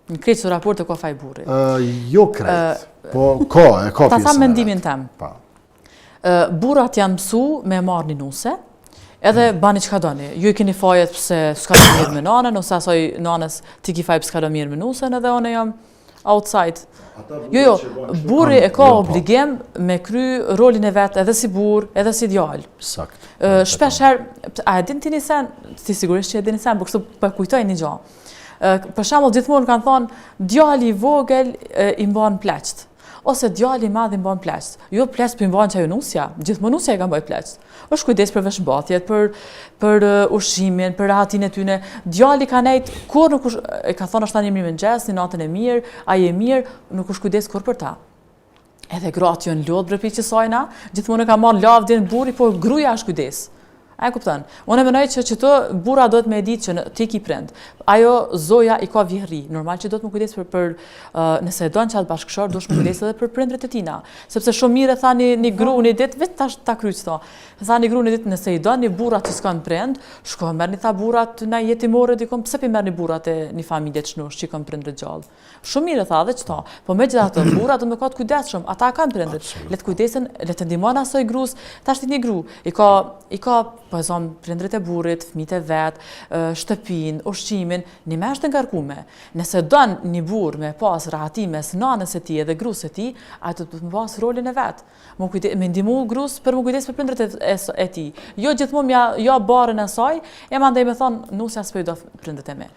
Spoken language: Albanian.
Në krejt këto raporte ka faj burri. Jo krejt, po ka, e ka Ta pjesën tham e mendimin vet. tem. Pa. Burrat janë mësu me marrë një nuse, edhe bani çka doni. Ju i keni fajet pse s'ka do mirë me nanën, ose asaj nanës ti ki faj pse s'ka do mirë me nusen, edhe unë jam outside. Jo, jo, burri e ka Jo, po. obligim me kry rolin e vet edhe si burr, edhe si djalë. Sakt. Shpesh herë, a e din ti një sen, ti sigurisht që e din një sen, por kështu po e kujtoj një gjë. Për shembull, gjithmonë kanë thonë djali i vogël i mban pleqt ose djali i madh i mban pleqt. Jo, pleqt po i mban qajo nusja, gjithmonë nusja i ka mbajt pleqt. Është kujdes për veshmbathjet, për ushqimin, për rahatinë e tyne. Djali ka nejt kur nuk është, e ka thonë është një mirë mëngjes, një natën e mirë, ai e mirë, nuk është kujdes kur për ta. Edhe gratë janë lodhë bre prej qësajna, gjithmonë e ka marrë lavdin burri, po gruaja është kujdes. A e kupton? Unë e mendoj që qëto burra duhet me e ditë që ti ki prind. Ajo zoja i ka vjehrri. Normal që duhet me kujdes për, nëse e don qatë bashkëshort, duhet me kujdes edhe për prindrit e tina. Sepse shumë mirë e tha një gru një ditë, vetë tash ta kryq këto. Tha një gru një ditë, nëse i don një burrat që s'kan prind, shko merrni, tha, burrat na jetimore dikon, pse pi merrni burrat e një familje të shnosh që i kanë prindrit gjallë? Shumë mirë e tha edhe qëto, po megjithatë burrat do me ka të kujdesshëm, ata kanë prindrit. Le të kujdesen, le të ndihmojnë asaj grus. Tash ti një gru, i ka po e zon prindrit e burrit, fëmijët e vet, shtëpinë, ushqimin, një me është e ngarkume. Nëse don një burr me pas rahati mes nanës së tij edhe grus së tij, ai do të pas rolin e vet. Me ndihmu grus për mu kujdes për prindrit e tij. Jo gjithmonë ja barën e saj, e mandej me thonë nusja s'po i do prindrit e mi.